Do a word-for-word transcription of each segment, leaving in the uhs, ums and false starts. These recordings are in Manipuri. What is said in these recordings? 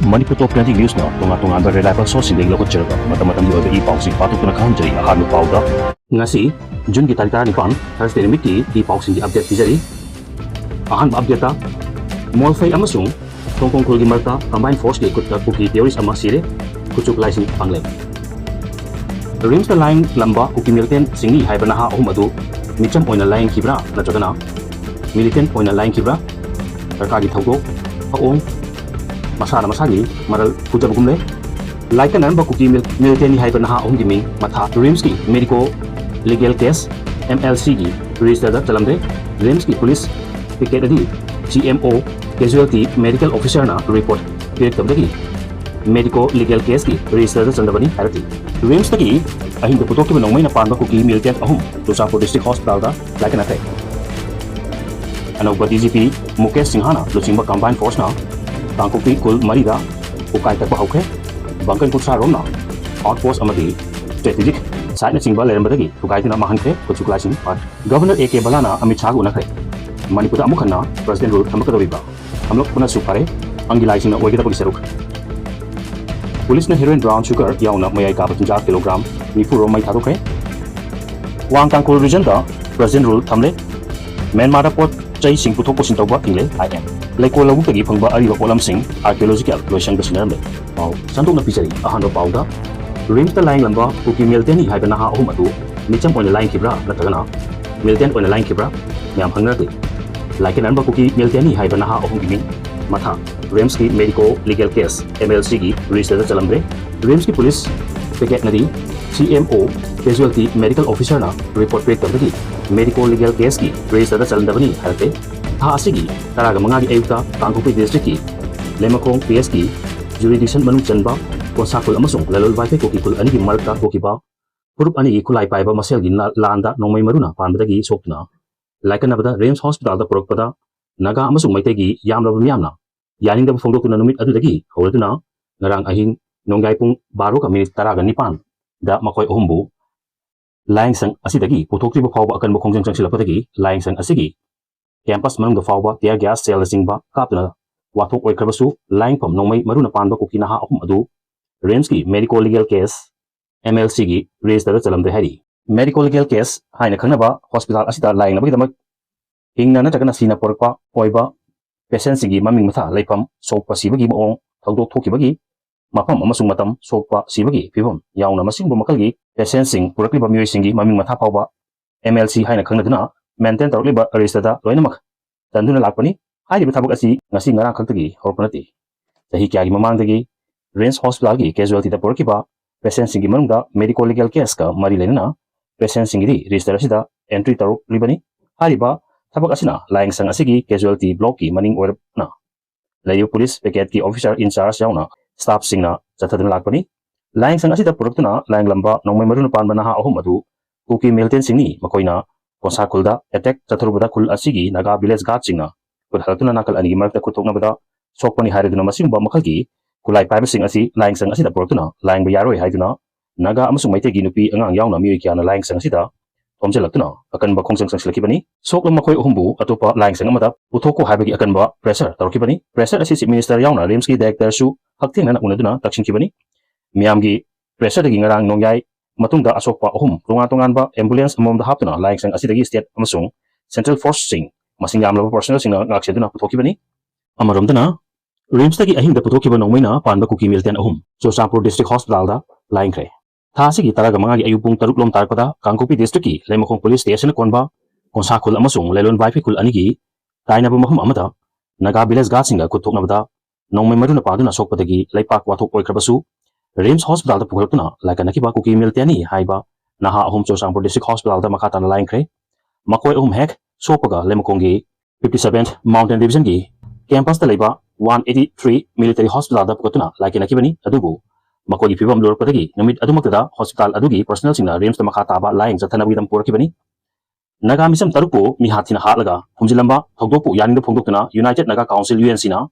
ꯃꯅꯤꯄꯨꯔ ꯇꯣꯞ ꯇ꯭ꯋꯦꯟꯇꯤ ꯅ꯭ꯌꯨꯁꯅ ꯇꯣꯉꯥꯟ ꯇꯣꯉꯥꯟꯕ ꯔꯤꯂꯥꯏꯕꯜ ꯁꯣꯔꯁꯁꯤꯡꯗꯒꯤ ꯂꯧꯈꯠꯆꯔꯒ ꯃꯇꯝ ꯃꯇꯝꯒꯤ ꯑꯣꯏꯕ ꯏ ꯄꯥꯎꯁꯤꯡ ꯄꯥꯊꯣꯛꯇꯨꯅ ꯈꯪꯍꯟꯖꯔꯤ꯫ ꯑꯍꯥꯟꯕ ꯄꯥꯎꯗ ꯉꯁꯤ ꯖꯨꯟꯒꯤ ꯇꯥꯔꯤꯛ ꯇꯔꯥꯅꯤꯄꯥꯟ, ꯊꯔꯁꯗꯦ ꯅꯨꯃꯤꯠꯀꯤ ꯏ ꯄꯥꯎꯁꯤꯡꯒꯤ ꯑꯞꯗꯦꯠ ꯄꯤꯖꯔꯤ꯫ ꯑꯍꯥꯟꯕ ꯑꯞꯗꯦꯠꯇ ꯃꯣꯜꯐꯩ ꯑꯃꯁꯨꯡ ꯊꯣꯡꯀꯣꯡ ꯈꯨꯜꯒꯤ ꯃꯔꯛꯇ ꯀꯝꯕꯥꯏꯟ ꯐꯣꯔꯁꯀꯤ ꯈꯨꯠꯇ ꯀꯨꯀꯤ ꯇꯦꯔꯣꯔꯤꯁ ꯑꯃ ꯁꯤꯔꯦ, ꯈꯨꯠꯁꯨ ꯈꯨꯠꯂꯥꯏꯁꯤꯡ ꯐꯪꯂꯦ꯫ ꯔꯤꯝꯁꯇ ꯂꯥꯌꯦꯡꯂꯝꯕ ꯀꯨꯀꯤ ꯃꯤꯂꯤꯇꯦꯟꯁꯤꯡꯅꯤ ꯍꯥꯏꯕ ꯅꯍꯥ ꯑꯍꯨꯝ ꯑꯗꯨ ꯃꯤꯆꯝ ꯑꯣꯏꯅ ꯂꯥꯌꯦꯡꯈꯤꯕ꯭ꯔꯥ ꯅꯠꯇ꯭ꯔꯒꯅ ꯃꯤꯂꯤꯇꯦꯟ ꯑꯣꯏꯅ ꯂꯥꯌꯦꯡꯈꯤꯕ꯭ꯔꯥ? ꯁꯔꯀꯥꯔꯒꯤ ꯊꯧꯗꯣꯛ ꯊꯧꯑꯣꯡ ꯃꯁꯥꯅ ꯃꯁꯥꯒꯤ ꯃꯔꯜ ꯐꯨꯖꯕꯒꯨꯝꯂꯦ꯫ ꯂꯥꯏꯀꯠꯅꯔꯝꯕ ꯀꯨꯀꯤ ꯃꯤꯂꯤꯇꯦꯟꯅꯤ ꯍꯥꯏꯕ ꯅꯍꯥ ꯑꯍꯨꯝꯒꯤ ꯃꯤꯡ ꯃꯊꯥ ꯔꯤꯝꯁꯀꯤ Medico legal case, M L ꯁꯤꯒꯤ ꯔꯦꯖꯤꯁꯇꯔꯗ ꯆꯜꯂꯝꯗꯦ꯫ ꯔꯤꯝꯁꯀꯤ ꯄꯨꯂꯤꯁ ꯄꯤꯀꯦꯠ ꯑꯗꯨ ꯁꯤ M O ꯀꯦꯖꯨꯑꯦꯜꯇꯤ medical ꯑꯣꯐꯤꯁꯔꯅ report ꯄꯤꯔꯛꯇꯕꯗꯒꯤ Medico legal ꯀꯦꯁꯀꯤ ꯔꯦꯖꯤꯁꯇꯔꯗ ꯆꯟꯗꯕꯅꯤ ꯍꯥꯏꯔꯛꯈꯤ꯫ ꯔꯤꯝꯁꯇꯒꯤ ꯑꯍꯤꯡꯗ ꯄꯨꯊꯣꯛꯈꯤꯕ ꯅꯣꯡꯃꯩꯅ ꯄꯥꯟꯕ ꯀꯨꯀꯤ ꯃꯤꯂꯤꯇꯦꯟ ꯑꯍꯨꯝ ꯆꯨꯔꯆꯥꯟꯄꯨꯔ ꯗꯤꯁꯇ꯭ꯔꯤꯛ ꯍꯣꯁꯄꯤꯇꯥꯜꯗ ꯂꯥꯏꯀꯠꯅꯈ꯭ꯔꯦ꯫ ꯑꯅꯧꯕ ꯗꯤ ꯖꯤ ꯄꯤ ꯃꯨꯀꯦꯁ ꯁꯤꯡꯍꯥꯅ ꯂꯨꯆꯤꯡꯕ ꯀꯝꯕꯥꯏꯟ ꯐꯣꯔꯁꯅ ꯀꯥꯡꯄꯣꯛꯄꯤ ꯈꯨꯜ ꯃꯔꯤꯗ ꯎꯀꯥꯏ ꯇꯛꯄ ꯍꯧꯈ꯭ꯔꯦ꯫ ꯕꯪꯀꯟ ꯀꯨꯟꯊ꯭ꯔꯥ ꯔꯣꯝꯅ ꯑꯥꯎꯠ ꯄꯣꯁ ꯑꯃꯗꯤ ꯁ꯭ꯇ꯭ꯔꯦꯇꯦꯖꯤꯛ ꯁꯥꯏꯠꯅꯆꯤꯡꯕ ꯂꯩꯔꯝꯕꯗꯒꯤ ꯊꯨꯒꯥꯏꯗꯨꯅ ꯃꯥꯡꯍꯟꯈ꯭ꯔꯦ꯫ ꯈꯨꯠꯁꯨ ꯈꯨꯠꯂꯥꯏꯁꯤꯡ ꯐꯥꯈ꯭ꯔꯦ꯫ Governor A K ꯕꯂꯥꯅ Amit ꯁꯥꯍꯒ ꯎꯅꯈ꯭ꯔꯦ꯫ ꯃꯅꯤꯄꯨꯔꯗ ꯑꯃꯨꯛ ꯍꯟꯅ ꯄ꯭ꯔꯁꯤꯗꯦꯟ ꯔꯨꯜ ꯊꯝꯂꯛꯀꯗꯧꯔꯤꯕ꯭ꯔꯥ? ꯊꯝꯂꯛꯄꯅꯁꯨ ꯐꯔꯦ꯫ ꯑꯪꯒꯤ ꯂꯥꯏꯁꯤꯡꯅ ꯑꯣꯏꯒꯗꯕꯒꯤ ꯁꯔꯨꯛ꯫ ꯄꯨꯂꯤꯁꯅ ꯍꯦꯔꯣꯏꯟ ꯕ꯭ꯔꯥꯎꯟ ꯁꯨꯒꯔ ꯌꯥꯎꯅ ꯃꯌꯥꯏ ꯀꯥꯕ ꯆꯤꯟꯖꯥꯛ ꯀꯤꯂꯣꯒ꯭ꯔꯥꯝ ꯅꯤꯐꯨ ꯔꯣꯝ ꯃꯩ ꯊꯥꯗꯣꯛꯈ꯭ꯔꯦ꯫ ꯋꯥꯡ ꯇꯥꯡꯈꯨꯜ ꯔꯤꯖꯟꯗ ꯄ꯭ꯔꯁꯤꯗꯦꯟ ꯔꯨꯜ ꯊꯝꯂꯦ꯫ ꯃ꯭ꯌꯥꯟꯃꯥꯔꯗ ꯄꯣꯠ ꯆꯩꯁꯤꯡ ꯄꯨꯊꯣꯛ ꯄꯨꯁꯤꯟ ꯇꯧꯕ ꯊꯤꯡꯂꯦ, ꯑꯥꯏ ꯑꯦꯝ꯫ ꯂꯩꯀꯣꯜ ꯂꯧꯕꯨꯛꯇꯒꯤ ꯐꯪꯕ ꯑꯔꯤꯕ ꯄꯣꯠꯂꯝꯁꯤꯡ ꯑꯥꯔꯀꯤꯑꯣꯂꯣꯖꯤꯀꯦꯜ ꯂꯣꯏꯁꯪꯗ ꯁꯤꯟꯅꯔꯝꯂꯦ꯫ ꯄꯥꯎ ꯁꯟꯗꯣꯛꯅ ꯄꯤꯖꯔꯤ꯫ ꯑꯍꯥꯟꯕ ꯄꯥꯎꯗ ꯔꯤꯝꯁꯇ ꯂꯥꯌꯦꯡꯂꯝꯕ ꯀꯨꯀꯤ ꯃꯤꯂꯤꯇꯦꯟꯅꯤ ꯍꯥꯏꯕ ꯅꯍꯥ ꯑꯍꯨꯝ ꯑꯗꯨ ꯃꯤꯆꯝ ꯑꯣꯏꯅ ꯂꯥꯌꯦꯡꯈꯤꯕ꯭ꯔꯥ ꯅꯠꯇ꯭ꯔꯒꯅ ꯃꯤꯂꯤꯇꯦꯟ ꯑꯣꯏꯅ ꯂꯥꯌꯦꯡꯈꯤꯕ꯭ꯔꯥ? ꯃꯌꯥꯝ ꯍꯪꯅꯔꯛꯂꯤ꯫ ꯂꯥꯏꯀꯠꯅꯔꯝꯕ ꯀꯨꯀꯤ ꯃꯤꯂꯤꯇꯦꯟꯅꯤ ꯍꯥꯏꯕ ꯅꯍꯥ ꯑꯍꯨꯝꯒꯤ ꯃꯤꯡ ꯃꯊꯥ ꯔꯤꯝꯁꯀꯤ Medico legal case, M L ꯁꯤꯒꯤ ꯔꯦꯖꯤꯁꯇꯔꯗ ꯆꯜꯂꯝꯗ꯭ꯔꯦ꯫ ꯔꯤꯝꯁꯀꯤ ꯄꯨꯂꯤꯁ ꯄꯤꯀꯦꯠꯅꯗꯤ ꯁꯤ M O ꯀꯦꯖꯨꯑꯦꯜꯇꯤ medical ꯑꯣꯐꯤꯁꯔꯅ report ꯄꯤꯔꯛꯇꯕꯗꯒꯤ Medico legal ꯀꯦꯁꯀꯤ ꯔꯦꯖꯤꯁꯇꯔꯗ ꯆꯜꯂꯝꯗꯕꯅꯤ ꯍꯥꯏꯔꯛꯂꯦ꯫ ꯊꯥ ꯑꯁꯤꯒꯤ ꯇꯔꯥꯒ ꯃꯉꯥꯒꯤ ꯑꯌꯨꯛꯇ ꯀꯥꯡꯄꯣꯛꯄꯤ ꯗꯤꯁꯇ꯭ꯔꯤꯛꯀꯤ ꯂꯩꯃꯈꯣꯡ ꯄꯤ ꯑꯦꯁꯀꯤ ꯖꯨꯔꯤꯗꯤꯛꯁꯟ ꯃꯅꯨꯡ ꯆꯟꯕ ꯀꯣꯟꯁꯥ ꯈꯨꯜ ꯑꯃꯁꯨꯡ ꯂꯂꯣꯜ ꯋꯥꯏꯐꯩ ꯀꯨꯀꯤ ꯈꯨꯜ ꯑꯅꯤꯒꯤ ꯃꯔꯛꯇ ꯊꯣꯛꯈꯤꯕ ꯐꯨꯔꯨꯞ ꯑꯅꯤꯒꯤ ꯈꯨꯠꯂꯥꯏ ꯄꯥꯏꯕ ꯃꯁꯦꯜꯒꯤ ꯂꯥꯟꯗ ꯅꯣꯡꯃꯩ ꯃꯔꯨꯅ ꯄꯥꯟꯕꯗꯒꯤ ꯁꯣꯛꯇꯨꯅ ꯂꯥꯏꯀꯠꯅꯕꯗ ꯔꯤꯝꯁ ꯍꯣꯁꯄꯤꯇꯥꯜꯗ ꯄꯨꯔꯛꯄꯗ ꯅꯥꯒꯥ ꯑꯃꯁꯨꯡ ꯃꯩꯇꯩꯒꯤ ꯌꯥꯝꯂꯕ ꯃꯤꯌꯥꯝꯅ ꯌꯥꯅꯤꯡꯗꯕ ꯐꯣꯡꯗꯣꯛꯇꯨꯅ ꯅꯨꯃꯤꯠ ꯑꯗꯨꯗꯒꯤ ꯍꯧꯔꯗꯨꯅ ꯉꯔꯥꯡ ꯑꯍꯤꯡ ꯅꯣꯡꯌꯥꯏ ꯄꯨꯡ ꯕꯥꯔꯣꯒ ꯃꯤꯅꯤꯠ ꯇꯔꯥꯒ ꯅꯤꯄꯥꯟꯗ ꯃꯈꯣꯏ ꯑꯍꯨꯝꯕꯨ ꯂꯥꯏꯌꯦꯡꯁꯪ ꯑꯁꯤꯗꯒꯤ ꯄꯨꯊꯣꯛꯇ꯭ꯔꯤꯕ ꯐꯥꯎꯕ ꯑꯀꯟꯕ ꯈꯣꯡꯖꯪ ꯆꯪꯁꯤꯜꯂꯛꯄꯗꯒꯤ ꯂꯥꯏꯌꯦꯡꯁꯪ ꯑꯁꯤꯒꯤ ꯀꯦꯝꯄꯁ ꯃꯅꯨꯡꯗ ꯐꯥꯎꯕ tear gas shellꯅꯆꯤꯡꯕ ꯀꯥꯞꯇꯨꯅ ꯋꯥꯊꯣꯛ ꯑꯣꯏꯈ꯭ꯔꯕꯁꯨ, ꯂꯥꯏꯌꯦꯡꯐꯝ ꯅꯣꯡꯃꯩ ꯃꯔꯨꯅ ꯄꯥꯟꯕ ꯀꯨꯀꯤ ꯅꯍꯥ ꯑꯍꯨꯝ ꯑꯗꯨ ꯔꯤꯝꯁꯀꯤ medico legal case, M L C ꯒꯤ register ꯗ ꯆꯜꯂꯝꯗ꯭ꯔꯦ ꯍꯥꯏꯔꯤ꯫ Medico legal case ꯍꯥꯏꯅ ꯈꯪꯅꯕ ꯍꯣꯁꯄꯤꯇꯥꯜ ꯑꯁꯤꯗ ꯂꯥꯌꯦꯡꯅꯕꯒꯤꯗꯃꯛ ꯍꯤꯡꯅ ꯅꯠꯇ꯭ꯔꯒꯅ ꯁꯤꯅ ꯄꯨꯔꯛꯄ ꯑꯣꯏꯕ patientꯁꯤꯡꯒꯤ ꯃꯃꯤꯡ ꯃꯊꯥ, ꯂꯩꯐꯝ, ꯁꯣꯛꯄ ꯁꯤꯕꯒꯤ ꯃꯑꯣꯡ, ꯊꯧꯗꯣꯛ ꯊꯣꯛꯈꯤꯕꯒꯤ ꯃꯐꯝ ꯑꯃꯁꯨꯡ ꯃꯇꯝ, ꯁꯣꯛꯄ ꯁꯤꯕꯒꯤ ꯐꯤꯕꯝ ꯌꯥꯎꯅ ꯃꯁꯤꯒꯨꯝꯕ ꯃꯈꯜꯒꯤ patientꯁꯤꯡ ꯄꯨꯔꯛꯂꯤꯕ ꯃꯤꯑꯣꯏꯁꯤꯡꯒꯤ ꯃꯃꯤꯡ ꯃꯊꯥ ꯐꯥꯎꯕ M L C ꯍꯥꯏꯅ ꯈꯪꯅꯗꯨꯅ maintain ꯇꯧꯔꯛꯂꯤꯕ register ꯗ ꯂꯣꯏꯅꯃꯛ ꯆꯟꯗꯨꯅ ꯂꯥꯛꯄꯅꯤ꯫ ꯍꯥꯏꯔꯤꯕ ꯊꯕꯛ ꯑꯁꯤ ꯉꯁꯤ ꯉꯔꯥꯡ ꯈꯛꯇꯒꯤ ꯍꯧꯔꯛꯄ ꯅꯠꯇꯦ꯫ ꯆꯍꯤ ꯀꯌꯥꯒꯤ ꯃꯃꯥꯡꯗꯒꯤ ꯔꯤꯝꯁ ꯍꯣꯁꯄꯤꯇꯥꯜꯒꯤ casualty ꯗ ꯄꯨꯔꯛꯈꯤꯕ patientꯁꯤꯡꯒꯤ ꯃꯅꯨꯡꯗ medico legal case ꯀ ꯃꯔꯤ ꯂꯩꯅꯅ patientꯁꯤꯡꯒꯤꯗꯤ register ꯑꯁꯤꯗ entry ꯇꯧꯔꯛꯂꯤꯕꯅꯤ꯫ ꯍꯥꯏꯔꯤꯕ ꯊꯕꯛ ꯑꯁꯤꯅ ꯂꯥꯌꯦꯡꯁꯪ ꯑꯁꯤꯒꯤ casualty block ꯀꯤ ꯃꯅꯤꯡ ꯑꯣꯏꯔꯞꯅ ꯂꯩꯔꯤꯕ police picket ꯀꯤ officer in charge ꯌꯥꯎꯅ staff ꯁꯤꯡꯅ ꯆꯠꯊꯗꯨꯅ ꯂꯥꯛꯄꯅꯤ꯫ ꯂꯥꯌꯦꯡꯁꯪ ꯑꯁꯤꯗ ꯄꯨꯔꯛꯇꯨꯅ ꯂꯥꯌꯦꯡꯂꯝꯕ ꯅꯣꯡꯃꯩ ꯃꯔꯨꯅ ꯄꯥꯟꯕ ꯅꯍꯥ ꯑꯍꯨꯝ ꯑꯗꯨ ꯀꯨꯀꯤ militant ꯁꯤꯡꯅꯤ꯫ ꯃꯈꯣꯏꯅ ꯀꯣꯟꯁꯥ ꯈꯨꯜꯗ attack ꯆꯠꯊꯔꯨꯕꯗ ꯈꯨꯜ ꯑꯁꯤꯒꯤ ꯅꯥꯒꯥ village guard ꯁꯤꯡꯅ ꯈꯨꯠ ꯍꯜꯂꯛꯇꯨꯅ ꯅꯥꯀꯜ ꯑꯅꯤꯒꯤ ꯃꯔꯛꯇ ꯈꯨꯠ ꯊꯣꯛꯅꯕꯗ ꯁꯣꯛꯄꯅꯤ ꯍꯥꯏꯔꯗꯨꯅ ꯃꯁꯤꯒꯨꯝꯕ ꯃꯈꯜꯒꯤ ꯈꯨꯠꯂꯥꯏ ꯄꯥꯏꯕꯁꯤꯡ ꯑꯁꯤ ꯂꯥꯌꯦꯡꯁꯪ ꯑꯁꯤꯗ ꯄꯨꯔꯛꯇꯨꯅ ꯂꯥꯌꯦꯡꯕ ꯌꯥꯔꯣꯏ ꯍꯥꯏꯗꯨꯅ ꯅꯥꯒꯥ ꯑꯃꯁꯨꯡ ꯃꯩꯇꯩꯒꯤ ꯅꯨꯄꯤ ꯑꯉꯥꯡ ꯌꯥꯎꯅ ꯃꯤꯑꯣꯏ ꯀꯌꯥꯅ ꯂꯥꯌꯦꯡꯁꯪ ꯑꯁꯤꯗ ꯊꯣꯝꯖꯤꯜꯂꯛꯇꯨꯅ ꯑꯀꯟꯕ ꯈꯣꯡꯖꯪ ꯆꯪꯁꯤꯜꯂꯛꯈꯤꯕꯅꯤ꯫ ꯁꯣꯛꯂꯕ ꯃꯈꯣꯏ ꯑꯍꯨꯝꯕꯨ ꯑꯇꯣꯞꯄ ꯂꯥꯌꯦꯡꯁꯪ ꯑꯃꯗ ꯄꯨꯊꯣꯛꯈꯣ ꯍꯥꯏꯕꯒꯤ ꯑꯀꯟꯕ pressure ꯇꯧꯔꯛꯈꯤꯕꯅꯤ꯫ Pressure ꯑꯁꯤ Chief Minister ꯌꯥꯎꯅ ꯔꯤꯝꯁꯀꯤ director ꯁꯨ ꯍꯛꯊꯦꯡꯅꯅ ꯎꯅꯗꯨꯅ ꯇꯛꯁꯤꯟꯈꯤꯕꯅꯤ꯫ ꯃꯤꯌꯥꯝꯒꯤ pressure ꯗꯒꯤ ꯉꯔꯥꯡ ꯅꯣꯡꯌꯥꯏ ꯃꯇꯨꯡꯗ ꯑꯁꯣꯛꯄ ꯑꯍꯨꯝ ꯇꯣꯉꯥꯟ ꯇꯣꯉꯥꯟꯕ ambulance ꯑꯃꯃꯝꯗ ꯍꯥꯞꯇꯨꯅ ꯂꯥꯌꯦꯡꯁꯪ ꯑꯁꯤꯗꯒꯤ state ꯑꯃꯁꯨꯡ central force ꯁꯤꯡ ꯃꯁꯤꯡ ꯌꯥꯝꯂꯕ personnel ꯁꯤꯡꯅ ꯉꯥꯛꯁꯦꯟꯗꯨꯅ ꯄꯨꯊꯣꯛꯈꯤꯕꯅꯤ꯫ ꯑꯃꯔꯣꯝꯗꯅ, ꯔꯤꯝꯁꯇꯒꯤ ꯑꯍꯤꯡꯗ ꯄꯨꯊꯣꯛꯈꯤꯕ ꯅꯣꯡꯃꯩꯅ ꯄꯥꯟꯕ ꯀꯨꯀꯤ militant ꯑꯍꯨꯝ ꯆꯨꯔꯆꯥꯟꯄꯨꯔ district hospital ꯗ ꯂꯥꯌꯦꯡꯈ꯭ꯔꯦ꯫ ꯊꯥ ꯑꯁꯤꯒꯤ ꯇꯔꯥꯒ ꯃꯉꯥꯒꯤ ꯑꯌꯨꯛ ꯄꯨꯡ ꯇꯔꯨꯛ ꯂꯣꯝ ꯇꯥꯔꯛꯄꯗ ꯀꯥꯡꯄꯣꯛꯄꯤ district ꯀꯤ ꯂꯩꯃꯈꯣꯡ police station ꯀꯣꯟꯕ ꯀꯣꯟꯁꯥ ꯈꯨꯜ ꯑꯃꯁꯨꯡ ꯂꯦꯂꯣꯟ ꯕꯥꯏꯐꯤ ꯈꯨꯜ ꯑꯅꯤꯒꯤ ꯇꯥꯏꯅꯕ ꯃꯐꯝ ꯑꯃꯗ ꯅꯥꯒꯥ village guard ꯁꯤꯡꯒ ꯈꯨꯠ ꯊꯣꯛꯅꯕꯗ ꯅꯣꯡꯃꯩ ꯃꯔꯨꯅ ꯄꯥꯟꯗꯨꯅ ꯁꯣꯛꯄꯗꯒꯤ ꯂꯩꯄꯥꯛ ꯋꯥꯊꯣꯛ ꯑꯣꯏꯈ꯭ꯔꯕꯁꯨ, ꯔꯤꯝꯁ hospital ꯗ ꯄꯨꯈꯠꯂꯛꯇꯨꯅ ꯂꯥꯏꯀꯠꯅꯈꯤꯕ ꯀꯨꯀꯤ militant ꯅꯤ ꯍꯥꯏꯕ ꯅꯍꯥ ꯑꯍꯨꯝ ꯆꯨꯔꯆꯥꯟꯄꯨꯔ district hospital ꯗ ꯃꯈꯥ ꯇꯥꯅ ꯂꯥꯌꯦꯡꯈ꯭ꯔꯦ꯫ ꯃꯈꯣꯏ ꯑꯍꯨꯝ ꯍꯦꯛ ꯁꯣꯛꯄꯒ ꯂꯩꯃꯈꯣꯡꯒꯤ fifty seventh Mountain Division ꯒꯤ campus ꯇ ꯂꯩꯕ one eighty three military hospital ꯗ ꯄꯨꯈꯠꯇꯨꯅ ꯂꯥꯏꯀꯠꯅꯈꯤꯕꯅꯤ꯫ ꯑꯗꯨꯕꯨ ꯃꯈꯣꯏꯒꯤ ꯐꯤꯕꯝ ꯂꯣꯏꯔꯛꯄꯗꯒꯤ ꯅꯨꯃꯤꯠ ꯑꯗꯨꯃꯛꯇꯗ hospital ꯑꯗꯨꯒꯤ personnel ꯁꯤꯡꯅ ꯔꯤꯝꯁꯇ ꯃꯈꯥ ꯇꯥꯕ ꯂꯥꯌꯦꯡ ꯆꯠꯊꯅꯕꯒꯤꯗꯃꯛ ꯄꯨꯔꯛꯈꯤꯕꯅꯤ꯫ ꯅꯥꯒꯥ ꯃꯤꯆꯝ ꯇꯔꯨꯛꯄꯨ ꯃꯤꯍꯥꯠ ꯊꯤꯅ ꯍꯥꯠꯂꯒ ꯐꯨꯝꯖꯤꯜꯂꯝꯕ ꯊꯧꯗꯣꯛꯄꯨ ꯌꯥꯅꯤꯡꯗ ꯐꯣꯡꯗꯣꯛꯇꯨꯅ United Naga Council, U N C ꯅ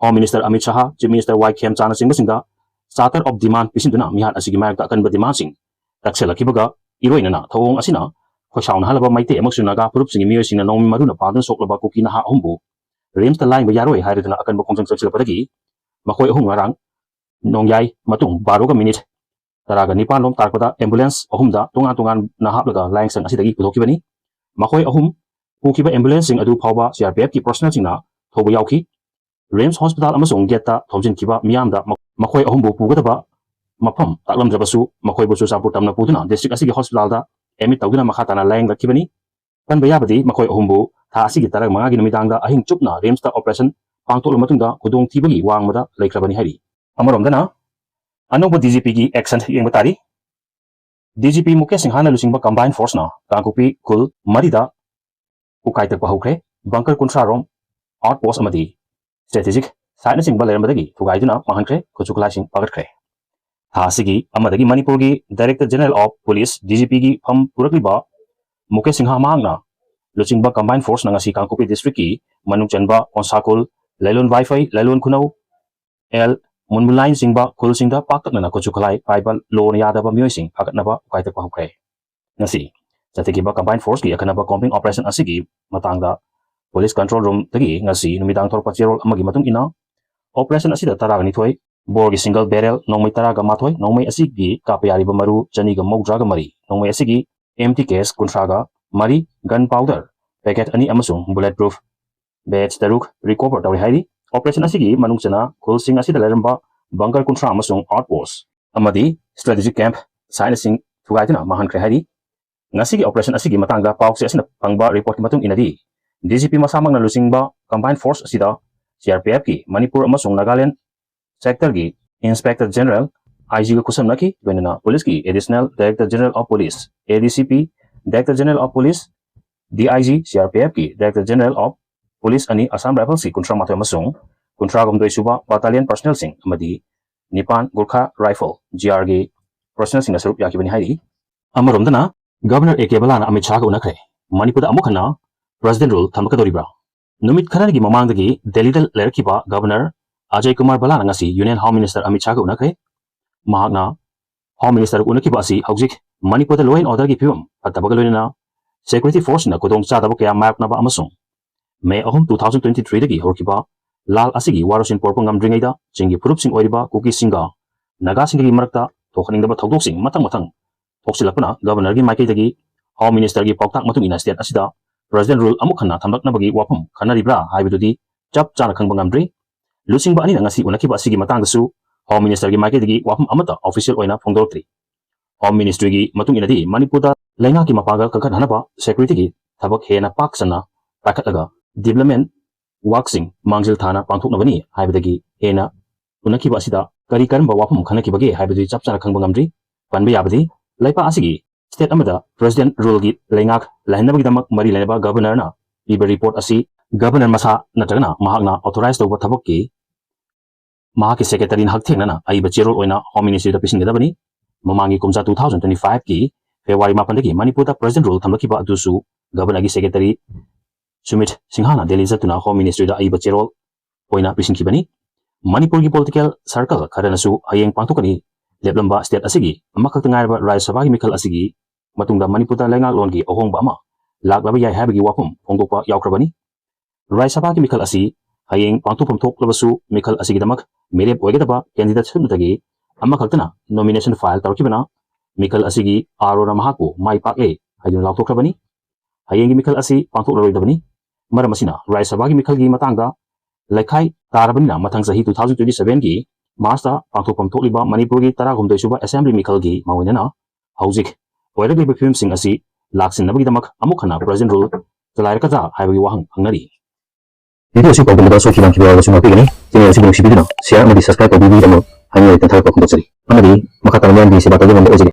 Home Minister Amit Shah, Chief Minister Y ꯈꯦꯝꯆꯥꯅꯆꯤꯡꯕꯁꯤꯡꯗ charter of demand ꯄꯤꯁꯤꯟꯗꯨꯅ ꯃꯤꯍꯥꯠ ꯑꯁꯤꯒꯤ ꯃꯥꯌꯣꯛꯇ ꯑꯀꯟꯕ demand ꯁꯤꯡ ꯇꯛꯁꯤꯜꯂꯛꯈꯤꯕꯒ ꯏꯔꯣꯏꯅꯅ ꯊꯧꯑꯣꯡ ꯑꯁꯤꯅ ꯈꯣꯏꯁꯥꯎꯅꯍꯜꯂꯕ ꯃꯩꯇꯩ ꯑꯃꯁꯨꯡ ꯅꯥꯒꯥ ꯐꯨꯔꯨꯞꯁꯤꯡꯒꯤ ꯃꯤꯑꯣꯏꯁꯤꯡꯅ ꯅꯣꯡꯃꯩ ꯃꯔꯨꯅ ꯄꯥꯟꯗꯨꯅ ꯁꯣꯛꯂꯕ ꯀꯨꯀꯤ ꯅꯍꯥ ꯑꯍꯨꯝꯕꯨ ꯔꯤꯝꯁꯇ ꯂꯥꯌꯦꯡꯕ ꯌꯥꯔꯣꯏ ꯍꯥꯏꯔꯗꯨꯅ ꯑꯀꯟꯕ ꯈꯣꯡꯖꯪ ꯆꯪꯁꯤꯜꯂꯛꯄꯗꯒꯤ ꯃꯈꯣꯏ ꯑꯍꯨꯝ ꯉꯔꯥꯡ ꯅꯣꯡꯌꯥꯏ ꯃꯇꯨꯡ ꯕꯥꯔꯣꯒ ꯃꯤꯅꯤꯠ ꯇꯔꯥꯒ ꯅꯤꯄꯥꯟ ꯂꯣꯝ ꯇꯥꯔꯛꯄꯗ ambulance ꯑꯍꯨꯝꯗ ꯇꯣꯉꯥꯟ ꯇꯣꯉꯥꯟꯅ ꯍꯥꯞꯂꯒ ꯂꯥꯏꯌꯦꯡꯁꯪ ꯑꯁꯤꯗꯒꯤ ꯄꯨꯊꯣꯛꯈꯤꯕꯅꯤ꯫ ꯃꯈꯣꯏ ꯑꯍꯨꯝ ꯄꯨꯈꯤꯕ ambulance ꯁꯤꯡ ꯑꯗꯨ ꯐꯥꯎꯕ C R P F ꯀꯤ personnel ꯁꯤꯡꯅ ꯊꯧꯕ ꯌꯥꯎꯈꯤ꯫ ꯔꯤꯝꯁ ꯍꯣꯁꯄꯤꯇꯥꯜ ꯑꯃꯁꯨꯡ ꯒꯦꯠꯇ ꯊꯣꯝꯖꯤꯟꯈꯤꯕ ꯃꯤꯌꯥꯝꯗ ꯃ-, ꯃꯈꯣꯏ ꯑꯍꯨꯝꯕꯨ ꯄꯨꯒꯗꯕ ꯃꯐꯝ ꯇꯥꯛꯂꯝꯗ꯭ꯔꯕꯁꯨ, ꯃꯈꯣꯏꯕꯨ ꯆꯨꯔꯆꯥꯟꯄꯨꯔ ꯇꯝꯅ ꯄꯨꯗꯨꯅ district ꯑꯁꯤꯒꯤ ꯍꯣꯁꯄꯤꯇꯥꯜꯗ admit ꯇꯧꯗꯨꯅ ꯃꯈꯥ ꯇꯥꯅ ꯂꯥꯌꯦꯡꯂꯛꯈꯤꯕꯅꯤ꯫ ꯄꯟꯕ ꯌꯥꯕꯗꯤ, ꯃꯈꯣꯏ ꯑꯍꯨꯝꯕꯨ ꯊꯥ ꯑꯁꯤꯒꯤ ꯇꯔꯥꯃꯉꯥꯒꯤ ꯅꯨꯃꯤꯗꯥꯡꯗ ꯑꯍꯤꯡ ꯆꯨꯞꯅ ꯔꯤꯝꯁꯇ operation ꯄꯥꯡꯊꯣꯛꯂꯕ ꯃꯇꯨꯡꯗ ꯈꯨꯗꯣꯡꯊꯤꯕꯒꯤ ꯋꯥꯡꯃꯗ ꯂꯩꯈ꯭ꯔꯕꯅꯤ ꯍꯥꯏꯔꯤ꯫ ꯑꯃꯔꯣꯝꯗꯅ, ꯑꯅꯧꯕ D G P ꯒꯤ action ꯌꯦꯡꯕ ꯇꯥꯔꯤ꯫ D G P ꯃꯨꯀꯦꯁ ꯁꯤꯡꯍꯥꯅ ꯂꯨꯆꯤꯡꯕ combined force ꯅ ꯀꯥꯡꯄꯣꯛꯄꯤ ꯈꯨꯜ ꯃꯔꯤꯗ ꯎꯀꯥꯏ ꯇꯛꯄ ꯍꯧꯈ꯭ꯔꯦ꯫ Bunker ꯀꯨꯟꯊ꯭ꯔꯥ ꯔꯣꯝ, outpost ꯑꯃꯗꯤ strategic site ꯅꯆꯤꯡꯕ ꯂꯩꯔꯝꯕꯗꯒꯤ ꯊꯨꯒꯥꯏꯗꯨꯅ ꯃꯥꯡꯍꯟꯈ꯭ꯔꯦ꯫ ꯈꯨꯠꯁꯨ ꯈꯨꯠꯂꯥꯏꯁꯤꯡ ꯐꯥꯒꯠꯈ꯭ꯔꯦ꯫ ꯊꯥ ꯑꯁꯤꯒꯤ ꯑꯃꯗꯒꯤ ꯃꯅꯤꯄꯨꯔꯒꯤ Director General of Police, D G P ꯒꯤ ꯐꯝ ꯄꯨꯔꯛꯂꯤꯕ ꯃꯨꯀꯦꯁ ꯁꯤꯡꯍ ꯃꯍꯥꯛꯅ ꯂꯨꯆꯤꯡꯕ combined force ꯅ ꯉꯁꯤ ꯀꯥꯡꯄꯣꯛꯄꯤ district ꯀꯤ ꯃꯅꯨꯡ ꯆꯟꯕ ꯑꯣꯟꯁꯥꯀꯨꯜ, ꯂꯩꯂꯣꯟ ꯋꯥꯏꯐꯩ, ꯂꯩꯂꯣꯟ ꯈꯨꯅꯧ, ꯑꯦꯜ ꯃꯨꯟꯃꯨꯂꯥꯏꯟꯆꯤꯡꯕ ꯈꯨꯜꯁꯤꯡꯗ ꯄꯥꯛꯇꯛꯅꯅ ꯈꯨꯠꯁꯨ ꯈꯨꯠꯂꯥꯏ ꯄꯥꯏꯕ ꯂꯣꯅ ꯌꯥꯗꯕ ꯃꯤꯑꯣꯏꯁꯤꯡ ꯐꯥꯒꯠꯅꯕ ꯎꯀꯥꯏ ꯇꯛꯄ ꯍꯧꯈ꯭ꯔꯦ꯫ ꯉꯁꯤ ꯆꯠꯊꯈꯤꯕ combined force ꯀꯤ ꯑꯈꯟꯅꯕ combing operation ꯑꯁꯤꯒꯤ ꯃꯇꯥꯡꯗ police control room ꯗꯒꯤ ꯉꯁꯤ ꯅꯨꯃꯤꯗꯥꯡ ꯊꯣꯔꯛꯄ ꯆꯦꯔꯣꯜ ꯑꯃꯒꯤ ꯃꯇꯨꯡ ꯏꯟꯅ, operation ꯑꯁꯤꯗ ꯇꯔꯥꯒ ꯅꯤꯊꯣꯏ ꯕꯣꯔꯒꯤ single barrel, ꯅꯣꯡꯃꯩ ꯇꯔꯥꯒ ꯃꯥꯊꯣꯏ, ꯅꯣꯡꯃꯩ ꯑꯁꯤꯒꯤ ꯀꯥꯞꯄ ꯌꯥꯔꯤꯕ ꯃꯔꯨ ꯆꯅꯤꯒ ꯃꯧꯗ꯭ꯔꯥꯒ ꯃꯔꯤ, ꯅꯣꯡꯃꯩ ꯑꯁꯤꯒꯤ empty case ꯀꯨꯟꯊ꯭ꯔꯥꯒ ꯃꯔꯤ, gun powder packet ꯑꯅꯤ ꯑꯃꯁꯨꯡ bullet proof badge ꯇꯔꯨꯛ recover ꯇꯧꯔꯦ ꯍꯥꯏꯔꯤ꯫ Operation ꯑꯁꯤꯒꯤ ꯃꯅꯨꯡ ꯆꯟꯅ ꯈꯨꯜꯁꯤꯡ ꯑꯁꯤꯗ ꯂꯩꯔꯝꯕ bunker ꯀꯨꯟꯊ꯭ꯔꯥ ꯑꯃꯁꯨꯡ outpost ꯑꯃꯗꯤ strategic camp site ꯁꯤꯡ ꯊꯨꯒꯥꯏꯗꯨꯅ ꯃꯥꯡꯍꯟꯈ꯭ꯔꯦ ꯍꯥꯏꯔꯤ꯫ ꯉꯁꯤꯒꯤ operation ꯑꯁꯤꯒꯤ ꯃꯇꯥꯡꯗ ꯄꯥꯎ ꯆꯦ ꯑꯁꯤꯅ ꯐꯪꯕ report ꯀꯤ ꯃꯇꯨꯡ ꯏꯟꯅꯗꯤ, D G P ꯃꯁꯥꯃꯛꯅ ꯂꯨꯆꯤꯡꯕ combined force ꯑꯁꯤꯗ C R P F ꯀꯤ ꯃꯅꯤꯄꯨꯔ ꯑꯃꯁꯨꯡ ꯅꯥꯒꯥꯂꯦꯟ sector ꯒꯤ Inspector General, I G ꯒ ꯈꯨꯠꯁꯝꯅꯈꯤ꯫ ꯂꯣꯏꯅꯅ police ꯀꯤ Additional Director General of Police, A D C P, Director General of Police, D I G, C R P F ꯀꯤ Director General of Police ꯑꯅꯤ, Assam Rifles ꯀꯤ ꯀꯨꯟꯊ꯭ꯔꯥ ꯃꯥꯊꯣꯏ ꯑꯃꯁꯨꯡ ꯀꯨꯟꯊ꯭ꯔꯥ ꯍꯨꯝꯗꯣꯏ ꯁꯨꯕ battalion personnel ꯁꯤꯡ ꯑꯃꯗꯤ ꯅꯤꯄꯥꯟ Gorkha Rifle, G R ꯒꯤ personnel ꯁꯤꯡꯅ ꯁꯔꯨꯛ ꯌꯥꯈꯤꯕꯅꯤ ꯍꯥꯏꯔꯤ꯫ ꯑꯃꯔꯣꯝꯗꯅ, Governor A K ꯕꯂꯥꯅ ꯑꯃꯤꯠ ꯁꯥꯍꯒ ꯎꯅꯈ꯭ꯔꯦ꯫ ꯃꯅꯤꯄꯨꯔꯗ ꯑꯃꯨꯛ ꯍꯟꯅ President Rule ꯊꯝꯂꯛꯀꯗꯧꯔꯤꯕ꯭ꯔꯥ? ꯅꯨꯃꯤꯠ ꯈꯔꯅꯤꯒꯤ ꯃꯃꯥꯡꯗꯒꯤ ꯗꯦꯜꯂꯤꯗ ꯂꯩꯔꯛꯈꯤꯕ Governor ꯑꯖꯌ ꯀꯨꯃꯥꯔ ꯕꯂꯥꯅ ꯉꯁꯤ Union Home Minister ꯑꯃꯤꯠ ꯁꯥꯍꯒ ꯎꯅꯈ꯭ꯔꯦ꯫ ꯃꯍꯥꯛꯅ Home Minister ꯎꯅꯈꯤꯕ ꯑꯁꯤ ꯍꯧꯖꯤꯛ ꯃꯅꯤꯄꯨꯔꯗ law and order ꯒꯤ ꯐꯤꯕꯝ ꯐꯠꯇꯕꯒ ꯂꯣꯏꯅꯅ security force ꯁꯤꯡꯅ ꯈꯨꯗꯣꯡ ꯆꯥꯗꯕ ꯀꯌꯥ ꯃꯥꯌꯣꯛꯅꯕ ꯑꯃꯁꯨꯡ May ꯑꯍꯨꯝ, two thousand twenty three ꯗꯒꯤ ꯍꯧꯔꯛꯈꯤꯕ ꯂꯥꯜ ꯑꯁꯤꯒꯤ ꯋꯥꯔꯣꯏꯁꯤꯟ ꯄꯣꯔꯛꯄ ꯉꯝꯗ꯭ꯔꯤꯉꯩꯗ ꯆꯤꯡꯒꯤ ꯐꯨꯔꯨꯞꯁꯤꯡ ꯑꯣꯏꯔꯤꯕ ꯀꯨꯀꯤꯁꯤꯡꯒ ꯅꯥꯒꯥꯁꯤꯡꯒꯒꯤ ꯃꯔꯛꯇ ꯊꯣꯛꯍꯟꯅꯤꯡꯗꯕ ꯊꯧꯗꯣꯛꯁꯤꯡ ꯃꯊꯪ ꯃꯊꯪ ꯊꯣꯛꯁꯤꯜꯂꯛꯄꯅ Governor ꯒꯤ ꯃꯥꯏꯀꯩꯗꯒꯤ Home Minister ꯒꯤ ꯄꯥꯎꯇꯥꯛ ꯃꯇꯨꯡ ꯏꯟꯅ state ꯑꯁꯤꯗ President Rule ꯑꯃꯨꯛ ꯍꯟꯅ ꯊꯝꯂꯛꯅꯕꯒꯤ ꯋꯥꯐꯝ ꯈꯟꯅꯔꯤꯕ꯭ꯔꯥ ꯍꯥꯏꯕꯗꯨꯗꯤ ꯆꯞ ꯆꯥꯅ ꯈꯪꯕ ꯉꯝꯗ꯭ꯔꯤ꯫ ꯂꯨꯆꯤꯡꯕ ꯑꯅꯤꯅ ꯉꯁꯤ ꯎꯅꯈꯤꯕ ꯑꯁꯤꯒꯤ ꯃꯇꯥꯡꯗꯁꯨ Home Minister ꯒꯤ ꯃꯥꯏꯀꯩꯗꯒꯤ ꯋꯥꯐꯝ ꯑꯃꯠꯇ official ꯑꯣꯏꯅ ꯐꯣꯡꯗꯣꯔꯛꯇ꯭ꯔꯤ꯫ Home Ministry ꯒꯤ ꯃꯇꯨꯡ ꯏꯟꯅꯗꯤ ꯃꯅꯤꯄꯨꯔꯗ ꯂꯩꯉꯥꯛꯀꯤ ꯃꯄꯥꯡꯒꯜ ꯀꯟꯈꯠꯍꯟꯅꯕ security ꯒꯤ ꯊꯕꯛ ꯍꯦꯟꯅ ꯄꯥꯛ ꯁꯟꯅ ꯄꯥꯏꯈꯠꯂꯒ development work ꯁꯤꯡ ꯃꯥꯡꯖꯤꯜ ꯊꯥꯅ ꯄꯥꯡꯊꯣꯛꯅꯕꯅꯤ ꯍꯥꯏꯕꯗꯒꯤ ꯍꯦꯟꯅ ꯎꯅꯈꯤꯕ ꯑꯁꯤꯗ ꯀꯔꯤ ꯀꯔꯝꯕ ꯋꯥꯐꯝ ꯈꯟꯅꯈꯤꯕꯒꯦ ꯍꯥꯏꯕꯗꯨꯗꯤ ꯆꯞ ꯆꯥꯅ ꯈꯪꯕ ꯉꯝꯗ꯭ꯔꯤ꯫ ꯄꯟꯕ ꯌꯥꯕꯗꯤ ꯂꯩꯄꯥꯛ ꯑꯁꯤꯒꯤ state ꯑꯃꯗ President Rule ꯒꯤ ꯂꯩꯉꯥꯛ ꯂꯩꯍꯟꯅꯕꯒꯤꯗꯃꯛ ꯃꯔꯤ ꯂꯩꯅꯕ Governor ꯅ ꯄꯤꯕ report ꯑꯁꯤ Governor ꯃꯁꯥ ꯅꯠꯇ꯭ꯔꯒꯅ ꯃꯍꯥꯛꯅ authorize ꯇꯧꯕ ꯊꯕꯛꯀꯤ ꯃꯍꯥꯛꯀꯤ secretary ꯅ ꯍꯛꯊꯦꯡꯅꯅ ꯑꯏꯕ ꯆꯦꯔꯣꯜ ꯑꯣꯏꯅ Home Ministry ꯗ ꯄꯤꯁꯤꯟꯒꯗꯕꯅꯤ꯫ ꯃꯃꯥꯡꯒꯤ ꯀꯨꯝꯖꯥ two thousand twenty five ꯀꯤ February ꯃꯥꯄꯟꯗꯒꯤ ꯃꯅꯤꯄꯨꯔꯗ President Rule ꯊꯝꯂꯛꯈꯤꯕ ꯑꯗꯨꯁꯨ Governor ꯒꯤ secretary ꯁꯨꯃꯤꯠ ꯁꯤꯡꯍꯥꯅ ꯗꯦꯜꯂꯤ ꯆꯠꯇꯨꯅ Home Ministry ꯗ ꯑꯏꯕ ꯆꯦꯔꯣꯜ ꯑꯣꯏꯅ ꯄꯤꯁꯤꯟꯈꯤꯕꯅꯤ꯫ ꯃꯅꯤꯄꯨꯔꯒꯤ political circle ꯈꯔꯅꯁꯨ ꯍꯌꯦꯡ ꯄꯥꯡꯊꯣꯛꯀꯅꯤ ꯂꯦꯞꯂꯝꯕ state ꯑꯁꯤꯒꯤ ꯑꯃꯈꯛꯇ ꯉꯥꯏꯔꯕ ꯔꯥꯖ꯭ꯌ ꯁꯚꯥꯒꯤ ꯃꯤꯈꯜ ꯑꯁꯤꯒꯤ ꯃꯇꯨꯡꯗ ꯃꯅꯤꯄꯨꯔꯗ ꯂꯩꯉꯥꯛꯂꯣꯟꯒꯤ ꯑꯍꯣꯡꯕ ꯑꯃ ꯂꯥꯛꯂꯕ ꯌꯥꯏ ꯍꯥꯏꯕꯒꯤ ꯋꯥꯐꯝ ꯐꯣꯡꯗꯣꯛꯄ ꯌꯥꯎꯈ꯭ꯔꯕꯅꯤ꯫ ꯔꯥꯖ꯭ꯌ ꯁꯚꯥꯒꯤ ꯃꯤꯈꯜ ꯑꯁꯤ ꯍꯌꯦꯡ ꯄꯥꯡꯊꯣꯛꯐꯝ ꯊꯣꯛꯂꯕꯁꯨ ꯃꯤꯈꯜ ꯑꯁꯤꯒꯤꯗꯃꯛ ꯃꯤꯔꯦꯞ ꯑꯣꯏꯒꯗꯕ candidate ꯁꯨꯞꯅꯇꯒꯤ ꯑꯃꯈꯛꯇꯅ nomination file ꯇꯧꯔꯛꯈꯤꯕꯅ ꯃꯤꯈꯜ ꯑꯁꯤꯒꯤ ꯑꯥꯔꯣꯅ ꯃꯍꯥꯛꯄꯨ ꯃꯥꯏ ꯄꯥꯛꯂꯦ ꯍꯥꯏꯗꯨꯅ ꯂꯥꯎꯊꯣꯛꯈ꯭ꯔꯕꯅꯤ꯫ ꯍꯌꯦꯡꯒꯤ ꯃꯤꯈꯜ ꯑꯁꯤ ꯄꯥꯡꯊꯣꯛꯂꯔꯣꯏꯗꯕꯅꯤ꯫ ꯃꯔꯝ ꯑꯁꯤꯅ ꯔꯥꯖ꯭ꯌ ꯁꯚꯥꯒꯤ ꯃꯤꯈꯜꯒꯤ ꯃꯇꯥꯡꯗ ꯂꯩꯈꯥꯏ ꯇꯥꯔꯕꯅꯤꯅ ꯃꯊꯪ ꯆꯍꯤ two thousand twenty seven ꯒꯤ March ꯇ ꯄꯥꯡꯊꯣꯛꯐꯝ ꯊꯣꯛꯂꯤꯕ ꯃꯅꯤꯄꯨꯔꯒꯤ ꯇꯔꯥꯍꯨꯝꯗꯣꯏ ꯁꯨꯕ assembly ꯃꯤꯈꯜꯒꯤ ꯃꯥꯡꯑꯣꯏꯅꯅ ꯍꯧꯖꯤꯛ ꯑꯣꯏꯔꯛꯂꯤꯕ ꯐꯤꯕꯝꯁꯤꯡ ꯑꯁꯤ ꯂꯥꯛꯁꯤꯟꯅꯕꯒꯤꯗꯃꯛ ꯑꯃꯨꯛ ꯍꯟꯅ President Rule ꯆꯂꯥꯏꯔꯛꯀꯗ꯭ꯔꯥ ꯍꯥꯏꯕꯒꯤ ꯋꯥꯍꯪ ꯍꯪꯅꯔꯤ꯫ Video ꯑꯁꯤ ꯄꯥꯎꯗꯝꯕꯗ ꯁꯣꯏꯈꯤꯕ ꯂꯥꯟꯈꯤꯕ ꯌꯥꯎꯔꯕꯁꯨ ꯉꯥꯛꯄꯤꯒꯅꯤ꯫ Channel ꯑꯁꯤꯕꯨ ꯅꯨꯡꯁꯤꯕꯤꯗꯨꯅ share ꯑꯃꯗꯤ subscribe ꯇꯧꯕꯤꯕꯒꯤꯗꯃꯛ ꯍꯥꯏꯅꯤꯡꯂꯕ ꯇꯦꯟꯊꯥꯔꯛꯄ ꯐꯣꯡꯗꯣꯛꯆꯔꯤ꯫ ꯑꯃꯗꯤ ꯃꯈꯥ ꯇꯥꯅ ꯃꯤꯌꯥꯝꯒꯤ ꯁꯦꯕꯥ ꯇꯧꯕ ꯉꯝꯕ ꯑꯣꯏꯖꯒꯦ꯫